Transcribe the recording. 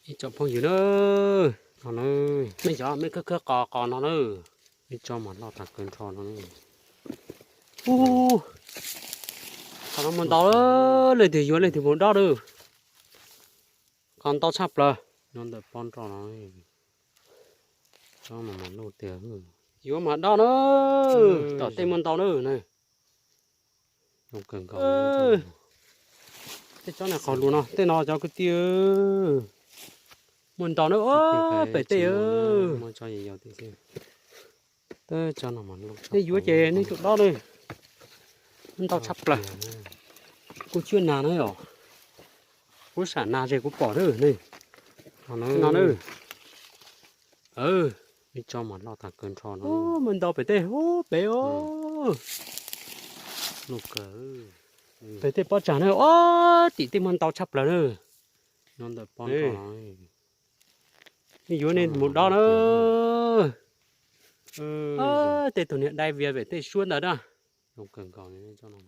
Ib tsoom phooj ywg na, no na, mej cov mej khawb khawb qos qos no na, ib tsob mas loj tag kawg nrho no. Ub, qhov no muaj ntau, leej twg yuav leej twg mus dob na. Qhov ntau tshaj plaws, nyob ntawm pob nroj no. Tsob no mas loj tiag. Yuav mas dob na, tom tej muaj ntau na. Tej tsob no qos lus no, tej no cov kwv tij, muaj ntau na, pem tej. Nej yuav ces nej tuaj dob na, ntau tshaj plaws. Kuv tsuas nas na yom, kuv sam nas ces kuv pom na. No na, ib tsob mas loj tag kawg nrho no, muaj ntau pem tej, ub pem os. Pem tej pob tsag na, ub tim tej muaj ntau tshaj plaws na. Nyob ntawm pob nroj no. Nej yuav nej mus dob na. Tej tug niag dai vias pem tej suab ntawd na. Zoo kawg nkaus li tsob no.